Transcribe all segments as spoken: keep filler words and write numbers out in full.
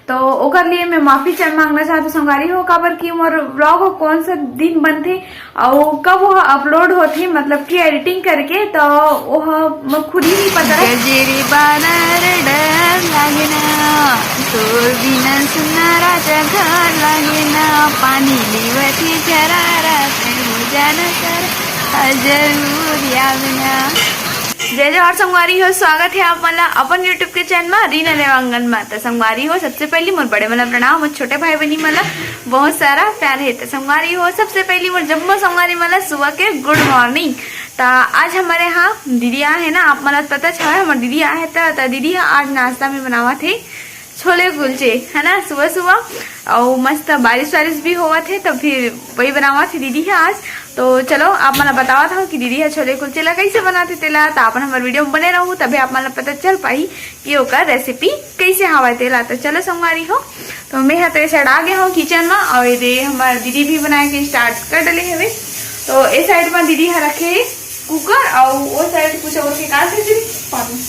तो ओकर लिए मैं माफी चा-, मांगना चाहत हूँ संगवारी हो, काबर कि मोर vlog हो कौन सा दिन बनथे अउ कब वो upload होथे, मतलब कि editing करके, तो वो ह-, मैं खुद ही नहीं पता रहे। गजेरी बानर डर लागे ना, तोर बिना सुन्ना राजा घर लागे ना, पानी लेवत हे झरारा, तैं हो जाना सर, जरूर आवे ना। जय जोहार संगवारी हो, स्वागत है आप मन ला अपन YouTube के चैनल मा रीना देवांगन मा। त संगवारी हो, सबसे पहली मोर बड़े मन ला प्रणाम, मोर छोटे भाई बहिनी मन ला बहुत सारा प्यार है। त संगवारी हो, सबसे पहली मोर जम्मो संगवारी मन ला सुबह के good morning। त आज हमारे यहाँ दीदी आ है ना, आप मन ला पता छा है, हमार दीदी आ है। त, त दीदी ह आज नाश्ता में बनावत है छोले कुलचे, है ना, सुबह सुबह। अउ मस्त बारिश वारिश भी होवत है, तो फिर वही बनावत है दीदी ह आज। तो चलो, आप मन ला बतावत हूँ कि दीदी ह छोले कुलचे ला कैसे बनाथे तेला, तो अपन हमारे video में बने रहू, तभी आप मन ला पता चल पाही कि ओकर recipe कैसे हवय तेला। तो चलो संगवारी हो, तो मैं ह तो ये side आ गया हूँ kitchen में, और ये दे हमार दीदी भी बनाए के start कर डले हवे। तो ए side में दीदी ह रखे हे cooker, और वो side कुछ और के का से दीदी? पानी।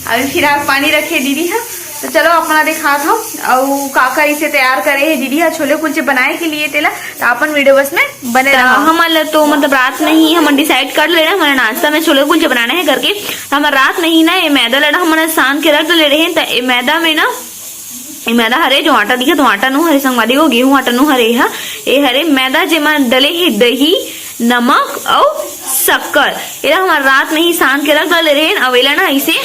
अभी फिलहाल पानी रखे दीदी ह। तो चलो, आप मन ला दिखात हूँ, अउ का का इसे तैयार करे हे दीदी ह छोले कुलचे बनाए के लिए तेला। तो अपन video बस में बने त रहो। हमन ल तो मतलब रात में ही हमन decide कर ले रहे, हमन नाश्ता में छोले कुलचे बनाना है करके। त हमन रात में ही ना ये मैदा ल ना हमन सान के रख ले रहे, त ये मैदा में ना, ये मैदा हरे जो आटा दिखत, वो आटा नो हरे संगवारी हो, गेहूं आटा नो हरे हा। ये हरे मैदा जेमा डले हे दही, नमक अउ शक्कर। एला हमन रात में ही सान के रख डाले रहे, अउ एला ना इसे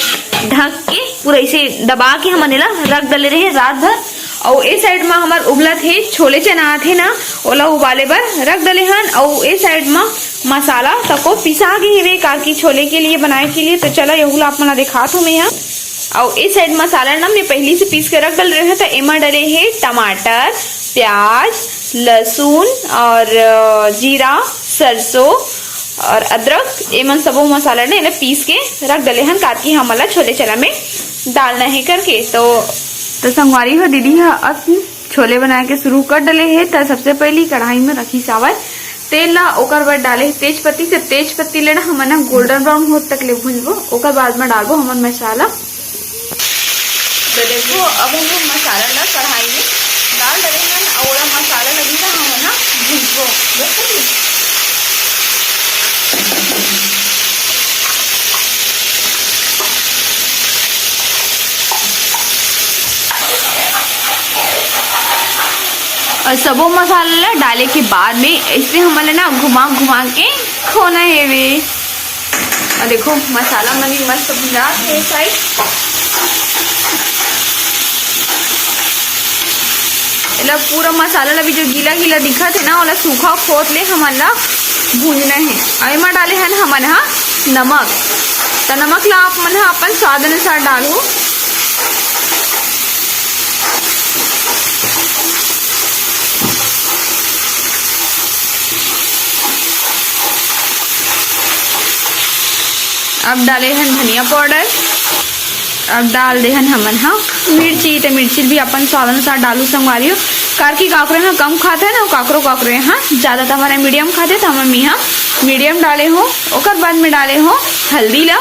ढक के पूरा इसे दबा के हमन एला रख डाले रहे रात भर। अउ ए side म हमर उबलत हे छोले चना आथे ना, ओला उबाले बर रख डले हन। अउ ए side म मसाला तको पिसा गे हेवे, काकि छोले के लिए बनाए के लिए। तो चलो, यहू ला आप मन ला दिखात हूँ मैं यहाँ। अउ ए side मसाला ना मैं पहली से पीस के रख डल रहे हूँ। तो एमा डले हे टमाटर, प्याज, लहसुन और, अ, जीरा, सरसों और अदरक, एमन सबो मसाला ने एला पीस के रख डले हन, काकि हमन ला छोले चना में डालना है करके। तो, तो संगवारी हो, दीदी ह अब छोले बनाए के शुरू कर डले हे। त सबसे पहली कढ़ाई में रखी चावल, तेल ला, ओकर बाद डाले हे तेज पत्ती। त तेज पत्ती ले ना हमन ह golden brown होत तक ले भूंजबो, ओकर बाद में डालबो हमन मसाला। तो देखो, अब हम लोग मसाला ला कढ़ाई में डाल डले हन, अउ ओला मसाला लगी ना हमन ह भूंजबो। बस कर दी। और सबो मसाला ला डाले के बाद में ऐसे हमन ला ना घुमा घुमा के खोना हेवे। और देखो, मसाला मन भी मस्त भुंजात हे side। एला पूरा मसाला ला भी जो गीला गीला दिखत हे ना, ओला सूखा खोत ले हमन ला भूंजना हे। अउ एमा डाले हन हमन ह नमक। त नमक ला आप मन ह अपन स्वाद अनुसार डालहू। अब डाले हन धनिया पाउडर, अब डाल दे हन हमन ह मिर्ची। त मिर्ची भी अपन स्वाद अनुसार डालू संगवारी हो, काकि काकरो ह कम खाथे ना, काकरो काकरो ह ज्यादा, त हमर मीडियम खाथे, त हमन मी ह मीडियम डाले हो। ओकर बाद में डाले हो हल्दी ला।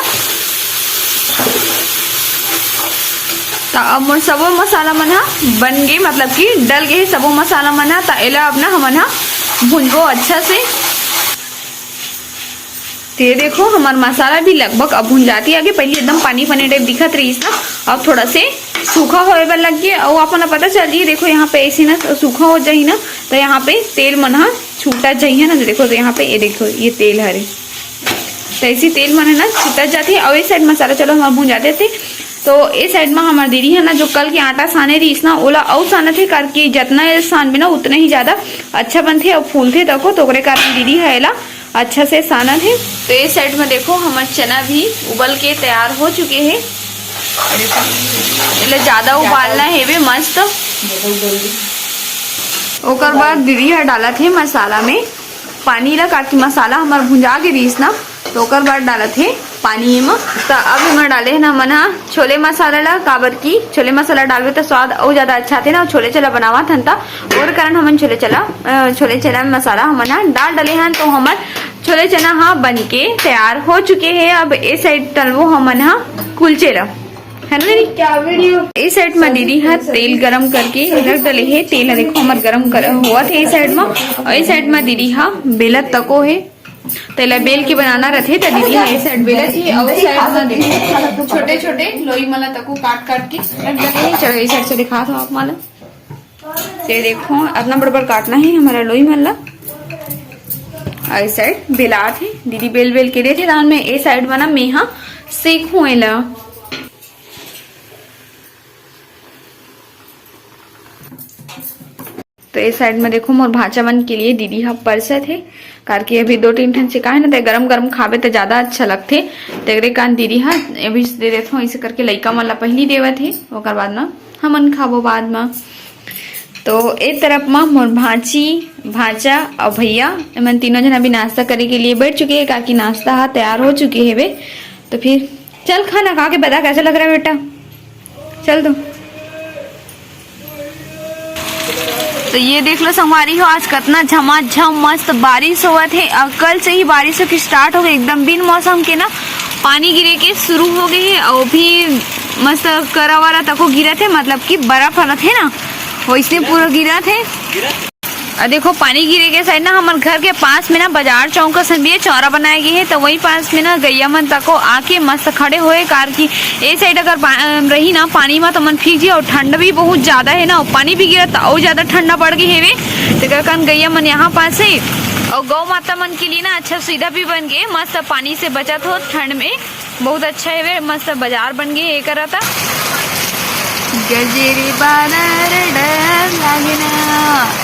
त अब मोर सबो मसाला मन ह बन गे, मतलब कि डल गे हे सबो मसाला मन ह। त एला अब ना हमन ह भूंजबो अच्छा से। ते देखो, हमर मसाला भी लगभग अब भुंजाती आगे। पहले एकदम पानी पानी type दिखत रहिस ना, अब थोड़ा से सूखा होए बर लग गे। अउ आप मन ला पता चल जी, देखो यहाँ पे ऐसे ना सूखा हो जाही ना, तो यहाँ पे तेल मन ह छूटा जाही है ना। तो देखो, तो यहाँ पे ये देखो, ये तेल हरे, तो ऐसे तेल मन है ना छूटा जाथे। अउ ये side मसाला चलो हमर भुंजा देथे। तो ए side में हमर दीदी है ना, जो कल के आटा साने रहिस ना, ओला अउ सानत हे, काकि जतना ये सानबे ना, उतना ही ज्यादा अच्छा बनथे अउ फूलथे तको। तो ओकरे कारण दीदी ह एला अच्छा से सानत हे। तो ये side में देखो, हमर चना भी उबल के तैयार हो चुके हे। एला ज्यादा उबालना हेवे मस्त। ओकर बाद दीदी ह डालत हे मसाला में पानी ला, काकि मसाला हमर भुंजा गे रहिस ना, तो ओकर बाद डालत हे पानी एमा। त अब एमा डाले हन हमन ह छोले मसाला ला, काबर कि छोले मसाला डालबे त स्वाद अउ ज्यादा अच्छा आथे ना। छोले चना बनावत हन त ओकर कारण हमन छोले चना, अ, छोले चना मसाला हमन ह डाल डाले हन। तो हमर छोले चना ह बन के तैयार हो चुके हे। अब ए side तलबो हमन ह कुलचे ला। है ना दीदी? क्या वीडियो? ए साइड में दीदी हा तेल गरम करके रख डले हे। तेल ह देखो हमर गरम कर, होवत हे ए साइड में, और ए साइड में दीदी हा बेलत तको हे। तेला बेल के बनाना रथे त दीदी हा ए साइड बेलत हे, और साइड में देखो छोटे छोटे लोई मन ला तको काट काट के रख डले हे। चलो ए साइड से दिखात हव आप मन ला। ये देखो, अतना बड़ बड़ काटना हे हमर लोई मन ला। और इस साइड बेलात हे, दीदी बेल बेल के देथे, तहान मैं ए साइड बना, मैं हा सेकहूं एला। तो ए साइड में देखो, मोर भांचा मन के लिए दीदी हा परसत हे, काबर कि अभी दो तीन ठन सेकाय हे ना, ते गरम गरम खाबे त ज्यादा अच्छा लगथे। तेकरे कारण दीदी हा अभी दे देथों, ऐसे करके लइका मन ला पहली देवत हे, ओकर बाद में हमन खाबो बाद में। तो एक तरफ मा मोर भांची, भांचा और भैया, एमन तीनों जन अभी नाश्ता करे के लिए बैठ चुके हैं, काकि नाश्ता हा तैयार हो चुके हेवे। तो फिर चल खाना खा के बता, कैसा लग रहा है बेटा? चल तो। तो ये देख लो संगवारी हो, आज कतना झमाझम मस्त बारिश होवत हे। और कल से ही बारिश हो के स्टार्ट हो गई, एकदम बिन मौसम के ना पानी गिरे के शुरू हो गई है। और भी मस्त करा वरा तको गिरत हे, मतलब कि बर्फ हलत हे ना, वैसे पूरा गिरत हे। और देखो, पानी गिरे के साइड ना, हमर घर के पास में ना बाजार चौक असन भी हे, चौरा बनाए गए हे, तो वही पास में ना गैया मन तको आके मस्त खड़े होए, काबर कि ए साइड अगर पा-, अम, रही ना पानी में, तो मन भीग जी। और ठंड भी बहुत ज्यादा है ना, और पानी भी गिरा, तो और ज्यादा ठंडा बढ़ गई हेवे। तेकर कारण गैया मन यहाँ पास है, और गौ माता मन के लिए ना अच्छा सुविधा भी बन गए, मस्त पानी से बचत हो ठंड में। बहुत अच्छा हेवे, मस्त बाजार बन गए हे एकर आता। गजेरे बानर डर लागे ना,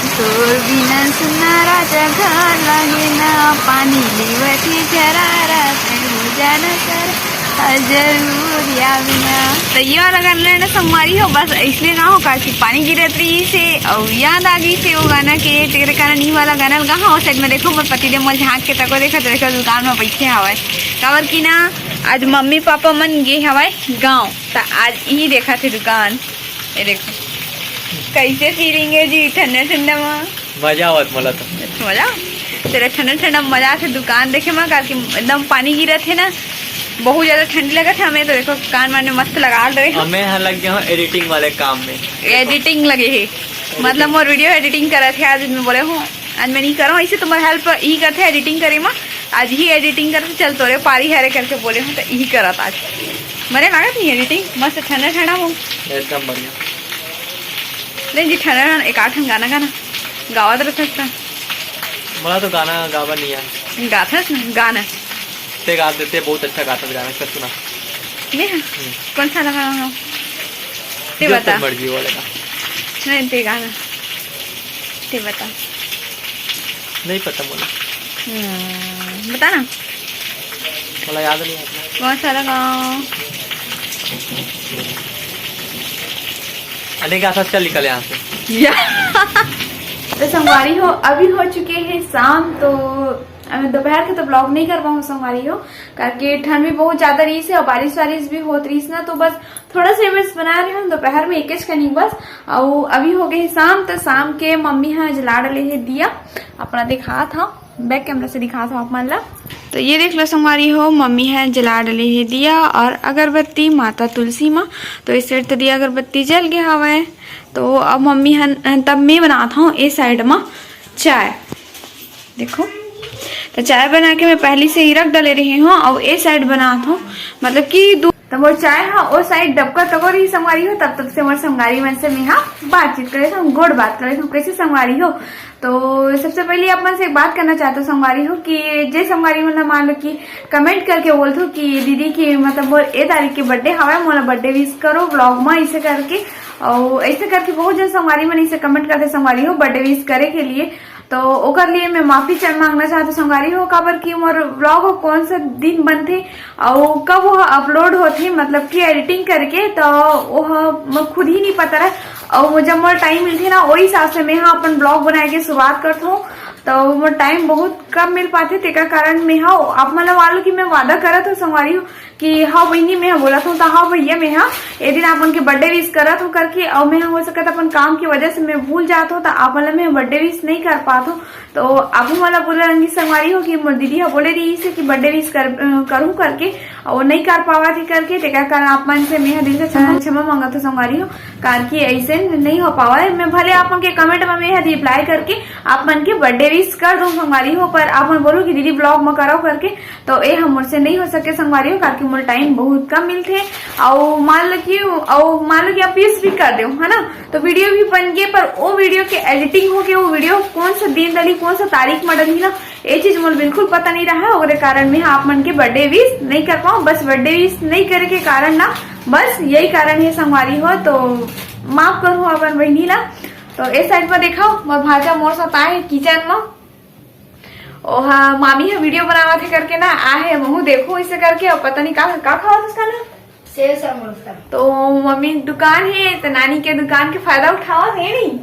तोर बिना सुन्ना राजा घर लागे ना, पानी लेवत ही झरारा, तू जाना कर, जरूर आवे ना। तो ये वाला गाना ना संगवारी हो, बस इसलिए ना हो, काफी पानी गिरत रही से और याद आ गई से वो गाना के, तेरे कारण ये वाला गाना लगा। हाँ, साइड में देखो, मोर पति देव मोर झांक के तको देखत रहे, दुकान में बैठे हवय, काबर कि ना आज मम्मी पापा मन गे हवय गांव, त आज इही देखत हे दुकान। ये देखो, कैसे फीलिंग है जी, ठंडा ठंडा मा। मजा आवत मोला तो। मजा? तेरा ठंडा ठंडा मजा आथे दुकान देखे मा, काबर कि एकदम पानी गिरत हे ना, बहुत ज्यादा ठंडी लगत हे हमें। तो देखो, कान मन में मस्त लगा रहे हो। हमें यहाँ लग गया हूँ एडिटिंग वाले काम में। एडिटिंग लगे हे, मतलब मोर वीडियो एडिटिंग करत हे। आज मैं बोले हूँ, आज मैं नहीं करूँ, ऐसे तुम्हारे हेल्प ही करते एडिटिंग करे मा। आज ही एडिटिंग करते, चल तोरे पारी हरे करके बोले हूँ, तो यही करत आज। मरे लागत नहीं एडिटिंग, मस्त ठंडा ठंडा हो। एकदम बढ़िया। ले जी, ठंडा ठंडा एक आठ ठन गाना गाना गावत रहता। मोला तो गाना गावा नहीं है। गाथस ना गाना। ते गा देते, बहुत अच्छा गाता गाना, कस सुना। ले हाँ। हम्म। कौन सा लगा गाना? ते जो बता। तो मर्जी वाला गा। नहीं, ते गाना। ते बता। नहीं पता मोला। हम्म, बता ना। मोला याद नहीं आता। कौन सा लगा? अरे गाथा, चल निकल यहाँ से। या। तो संगवारी हो, अभी हो चुके हैं शाम, तो अभी दोपहर के तो ब्लॉग नहीं कर पाऊँ संगवारी हो, काबर कि ठंड भी बहुत ज्यादा रही से और बारिश वारिश भी होत रही ना, तो बस थोड़ा सा बस बना रहे हूँ दोपहर में एकेच कनी बस। और अभी हो गए शाम, तो शाम के मम्मी हा जला डले हे दिया, अपना दिखात हव, बैक कैमरा से दिखात हव आप मन ला। तो ये देख लो संगवारी हो, मम्मी हा जला डले हे दिया और अगरबत्ती माता तुलसी मा। तो इस साइड तो दिया अगरबत्ती जल गया हवय। तो अब मम्मी हन, तब मैं बनात हूँ इस साइड मा चाय। देखो, तो चाय बना के मैं पहले से ही रख डले रही हूँ और ए साइड बनात हूँ, मतलब कि दू-, तो मोर चाय हा ओ साइड डबका तको रही संगवारी हो, तब तब से मोर संगवारी मन से मैं हा बातचीत करे हूँ, गोड़ बात करे हूँ। कैसे संगवारी हो? तो सबसे पहले आप मन से एक बात करना चाहता हूँ संगवारी हो कि जे संगवारी मन ला मान लो कि कमेंट करके बोलथो कि दीदी की मतलब मोर ए तारीख के बर्थडे हवय, मोला बर्थडे विश करो ब्लॉग में, ऐसे करके। और ऐसे करके बहुत जन संगवारी मन इसे कमेंट करते संगवारी हो बर्थडे विश करे के लिए। तो ओकर लिए मैं माफी चा-, मांगना चाहत हूँ संगवारी हो, काबर कि मोर व्लॉग हो कौन सा दिन बनथे अउ कब वो अपलोड होथे, मतलब कि एडिटिंग करके, तो वो ह-, मैं खुद ही नहीं पता रहे। और वो जब मोर टाइम मिलथे ना, वही हिसाब से मैं हा अपन व्लॉग बनाए के शुरुआत करत हूँ। तो मोर टाइम बहुत कम मिल पाथे, तेकर कारण मैं हा आप मन ला वालो कि मैं वादा करत हूँ संगवारी हो कि हाँ बहिनी मैं हा बोलत हूँ, तो हाँ भैया मैं हा ए दिन आप मन के बर्थडे विश करत हूँ करके, और मैं हा हो सकत अपन काम की वजह से मैं भूल जात हूँ, तो आप मन ला मैं बर्थडे विश नहीं कर पात हूँ। तो आप मन ला बुरा लगी संगवारी हो कि मोर दीदी हा बोले रही से कि बर्थडे विश कर, अ, करूँ करके, और नहीं कर पावा थी करके, तेकर कारण आप मन से मैं हा दिल से क्षमा, क्षमा मांगत हूँ संगवारी हो, कार की ऐसे नहीं हो पावा है। मैं भले आप मन के कमेंट में मैं हा रिप्लाई करके आप मन के बर्थडे विश कर दूँ संगवारी हो, पर आप मन बोलो कि दीदी ब्लॉग में करो करके, तो ए हमर से नहीं हो सके संगवारी हो, कार की मोर टाइम बहुत कम मिलथे। और मान लो कि, और मान लो कि आप विश भी कर दो, है ना, तो वीडियो भी बन गए, पर वो वीडियो के एडिटिंग हो के वो वीडियो कौन सा दिन डाली, कौन सा तारीख में डाली ना, ये चीज मोर बिल्कुल पता नहीं रहा है। ओकरे कारण मैं आप मन के बर्थडे विश नहीं कर पाऊँ, बस बर्थडे विश नहीं करे के कारण ना, बस यही कारण है संगवारी हो, तो माफ करो अपन बहिनी ला। तो ए साइड में देखो, मोर भांचा मोर साथ आए किचन में। ओहा मामी हा वीडियो बनावत हे करके ना आहे, महू देखो इसे करके। और पता नहीं का का खावत उसका ना। सेव समोसा। तो मम्मी दुकान है तो नानी के दुकान के फायदा उठावत है नहीं,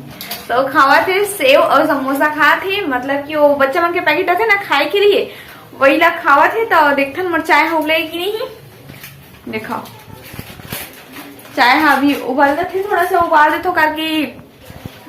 तो खावत है सेव और समोसा खात है, मतलब कि वो बच्चा मन के पैकेट आथे ना खाए के लिए, वही ला खावत है। तो देखथन मोर चाय हो गई कि नहीं, देखो चाय हा अभी उबाल देथे, थोड़ा सा उबाल देथो, काकि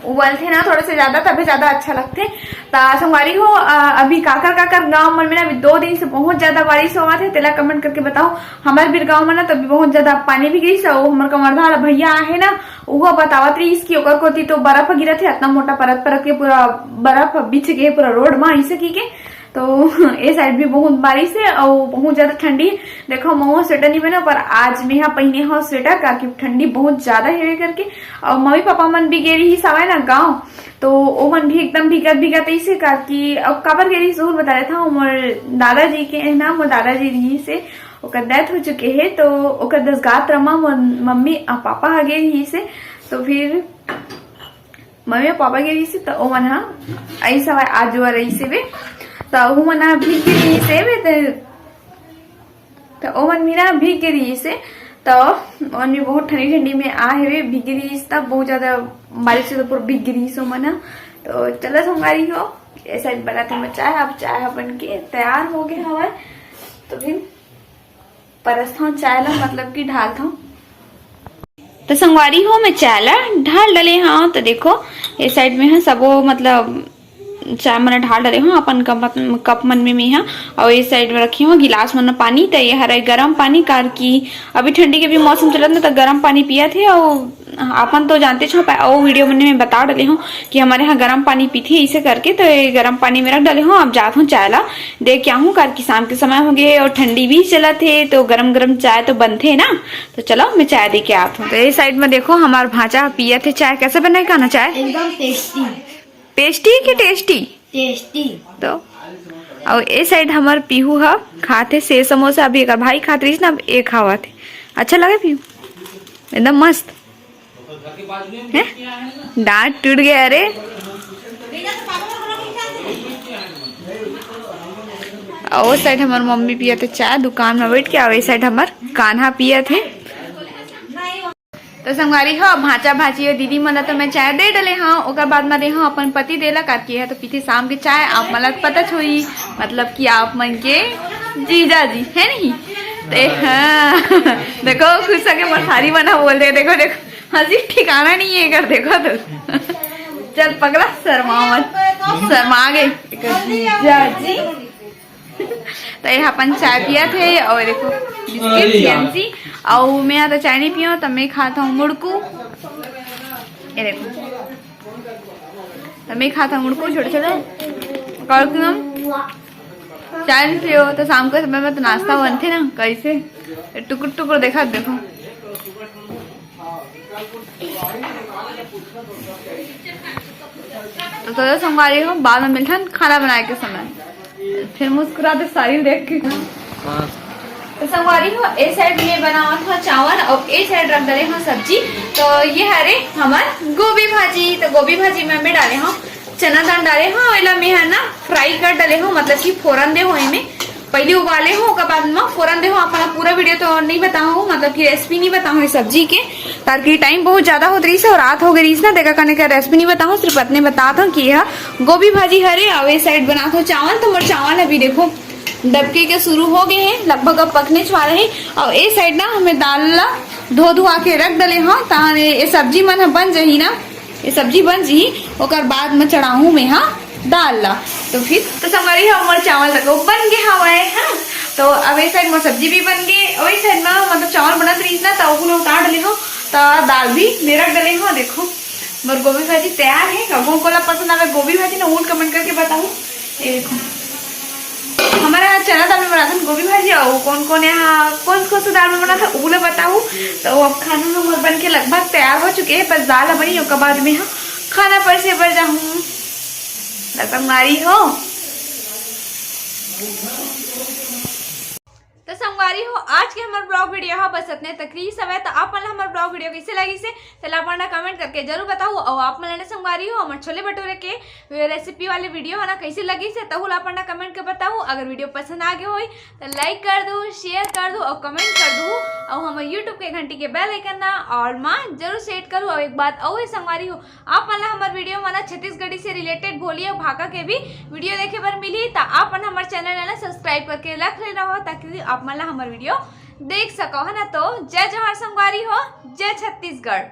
उबलथे ना थोड़ा सा ज्यादा, तभी ज्यादा अच्छा लगथे। त संगवारी हो, अ, अभी काकर काकर गांव मन में ना अभी दो दिन से बहुत ज्यादा बारिश होवत हे, तेला कमेंट करके बताओ। हमर बीर गांव में ना तभी बहुत ज्यादा पानी भी गिरिस, अउ हमर कमरधा वाला भैया आहे ना, उहो बतावत रहिस कि ओकर कोती तो बर्फ गिरत हे, इतना मोटा परत परत के पूरा बर्फ बिछ गे पूरा रोड में, ऐसे की के। तो ए साइड भी बहुत बारिश है और बहुत ज्यादा ठंडी है। देखो, महुआ स्वेटर नहीं पहना, पर आज मैं हा पहने हो स्वेटर, काकि ठंडी बहुत ज्यादा है करके। और मम्मी पापा मन भी गे रही सवाए ना गाँव, तो ओ मन भी एकदम भीगत भीगत ऐसे, काकि अब काबर गे रही जरूर बता रहे था। मोर दादाजी के है ना, मोर दादाजी रही से ओकर डेथ हो चुके है, तो ओकर दस गात्र मा मोर मम्मी आ पापा हा गे रही से, तो फिर मम्मी अउ पापा गे रहिस हे, त ओमन ह अइस हवय, आज जुआ रहिस हेबे, त ओहू मन ह भीग गे रहिस हेबे, त, त ओमन भी ना भीग गे रहिस हे, त ओमन भी बहुत ठंडी ठंडी में आ हेबे, भीग गे रहिस, त बहुत ज्यादा बारिश से तो पूरा भीग गे रहिस ओमन ह। तो चलो संगवारी हो, ऐसा ही बनाते मैं चाय, अब चाय ह बन के तैयार हो गए हवय, तो फिर परसथव चाय ला, मतलब कि ढालथव। तो संगवारी हो, मैं चाय ला ढाल डले हव। तो देखो, ये साइड में ह सबो, मतलब चाय मन ढाल डले हव अपन कप, कप मन में मैं ह, और ये साइड में रखे हव गिलास मन पानी। तो ये हरे गरम पानी, कार की अभी ठंडी के भी मौसम चलत ना, तो गरम पानी पियत हे। और अपन तो जानते छो, पा-, ओ वीडियो में मैं बता डले हूँ कि हमारे यहाँ गरम पानी पीथे इसे करके, तो ये गरम पानी में रख डले हूँ। अब जात हूँ चाय ला दे के आहूँ, कार की शाम के समय हो गए और ठंडी भी चलत हे, तो गरम गरम चाय तो बनथे ना। तो चलो, मैं चाय दे के आत हूँ। तो ये साइड में देखो, हमार भांचा पियत हे चाय। कैसे बनाए का ना चाय? एकदम टेस्टी। पेस्टी के टेस्टी? टेस्टी। तो, और ये साइड हमार पीहू ह खात हे सेव समोसा। अभी एकर भाई खात रहिस ना, अब ये खावत हे। अच्छा लगे पीहू? एकदम मस्त। हैं? दांत टूट गया, अरे। और वो साइड हमार मम्मी पियत हे चाय दुकान में बैठ के, और ये साइड हमार कान्हा पियत हे। तो संगवारी हो, भांचा भांची और दीदी मन ला तो मैं चाय दे डले हव, ओकर बाद में दे हव अपन पति देव ला, काकि ये तो पीथे शाम के चाय, आप मन ला पता होही, मतलब कि आप मन के जीजा जी है नहीं। ते हाँ, देखो खुश होके मसारी बना बोल रहे, देखो देखो। हंसी ठिकाना नहीं है कर, देखो तो। चल पगला, शर्मा मत, शर्मा गए। जीजा जी। तो ये अपन चाय पियत हे और देखो बिस्किट फैंसी, और मैं तो चाय नहीं पियो, तो मैं खात हूँ मुड़कू। ये देखो, तो मैं खात हूँ मुड़कू छोटे छोटे। और तुम चाय नहीं पियो तो शाम के समय में तो नाश्ता बनथे ना, कैसे टुकुर टुकुर देखा देखो। तो चलो संगवारी हो, बाद में मिलथन खाना बनाए के समय। फिर मुस्कुराते साहिल देख के। तो संगवारी हो, ए साइड में बनावत हो चावल और ए साइड रख डले हो सब्जी। तो ये हरे हमार गोभी भाजी। तो गोभी भाजी में मैं डाले हो चना दाल डाले हो, एला मैं है ना फ्राई कर डले हो, मतलब कि फोरन दे हो एमे। पहले उबाले हो, ओकर बाद में फोरन दे हो। आप मन ला पूरा वीडियो तो नहीं बताहूँ, मतलब कि रेसिपी नहीं बताहूँ इस सब्जी के, ताकि टाइम बहुत ज्यादा होत रहिस हे और रात हो गई रहिस ना, तेकर कारन एकर रेसिपी नहीं बताहूँ, सिर्फ अतने बतात हूँ कि यह गोभी भाजी हरे। और ये साइड बनात हो चावल, तो मोर चावल अभी देखो डबके के शुरू हो गए हैं, लगभग अब पकने वाले हैं। और ये साइड ना हमें दाल ला धो धुआ के रख डले हाँ, ताने ये सब्जी मन ह बन जही ना, ये सब्जी बन जही, ओकर बाद में चढ़ाहूँ मैं हाँ दाल ला। तो फिर तो संगवारी हो, मोर चावल तको बन गे हवय हाँ। तो अब ये साइड मोर सब्जी भी बन गे, वही साइड में मतलब चावल बनत रहिस ना, तो ओहू ला उतार डले हो, तो दाल भी मैं रख डले हो। देखो मोर गोभी भाजी तैयार है। अगर कोन कोन ला पसंद आवे गोभी भाजी ना, उन कमेंट करके बताओ। ये देखो हमारा चना दाल में बनाथन गोभी भाजी, और कौन कौन यहाँ कौन कौन सा दाल में बनाथन, वो ला बताओ। तो अब खाना हमर बन के लगभग तैयार हो चुके हैं, बस दाल बनी, ओकर बाद में हम खाना परसे बर जाहूँ। त संगवारी हो, तो संगवारी हो, आज के हमर ब्लॉग वीडियो हा बस अतने तक रहिस हवय। तो आप मन ला हमर ब्लॉग वीडियो कैसे लगिस हे, तेला आप मन ला कमेंट करके जरूर बताहू। और आप मन ला संगवारी हो, हमर छोले भटूरे के रेसिपी वाले वीडियो है ना, कैसे लगिस हे, तहू ला आप मन ला कमेंट के बताहू। अगर वीडियो पसंद आ गए होई तो लाइक कर दू, शेयर कर दू और कमेंट कर दू। और हमर यूट्यूब के घंटी के बेल आइकन ना ऑल मा जरूर सेट करू। और एक बात और है संगवारी हो, आप मन ला हमर वीडियो मन ला छत्तीसगढ़ी से रिलेटेड बोली और भाखा के भी वीडियो देखे बर मिली, त आप मन हमर चैनल ला सब्सक्राइब करके रख ले रहो, ताकि आप मन ला हमर वीडियो देख सको, है ना। तो जय जोहार संगवारी हो, जय छत्तीसगढ़।